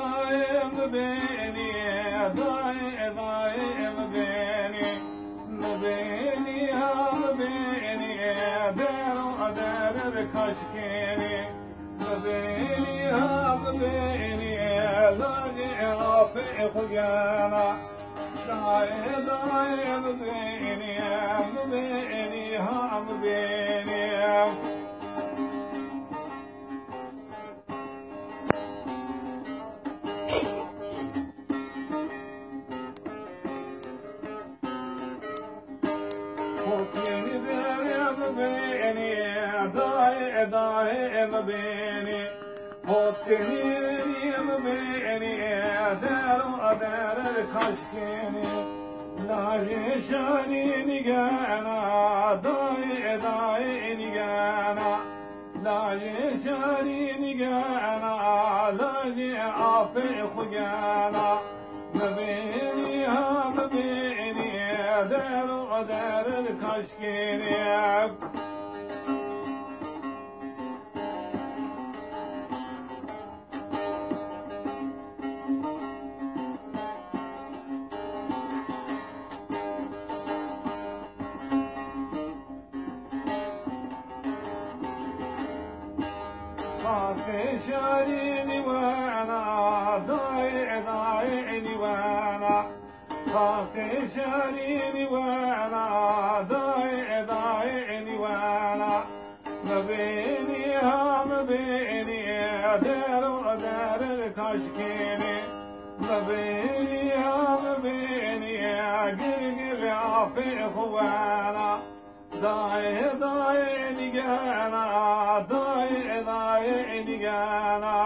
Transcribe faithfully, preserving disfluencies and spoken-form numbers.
Dayê mi benî, dayê, dayê mi benî, mi benî, ha mi benî, der û der kaşkenî. Mi benî, ha mi benî, lajê apê xwu gena. Dayê, dayê mi benî, mi benî, ha mi benî. Hotênî derê mi benî, dayê, dayê mi benî. Hotênî mi benî, der û der kaşkenî. Lajê şarî nîgena, dayê, dayê nîgena. Lajê şarî nîgena, lajê apê xwu gena. Mi benî, ha mi benî, der û der kaşkenî. Xasê şarî nîwena, dayê, dayê nîwena. Xasê şarî nîwena, dayê, dayê nîwena. Mi benî, ha mi benî, der û der kaşkenî. Mi benî, ha mi benî, girgirê apê xwu wena. Dayê, dayê nîgena, dayê, dayê nîgena.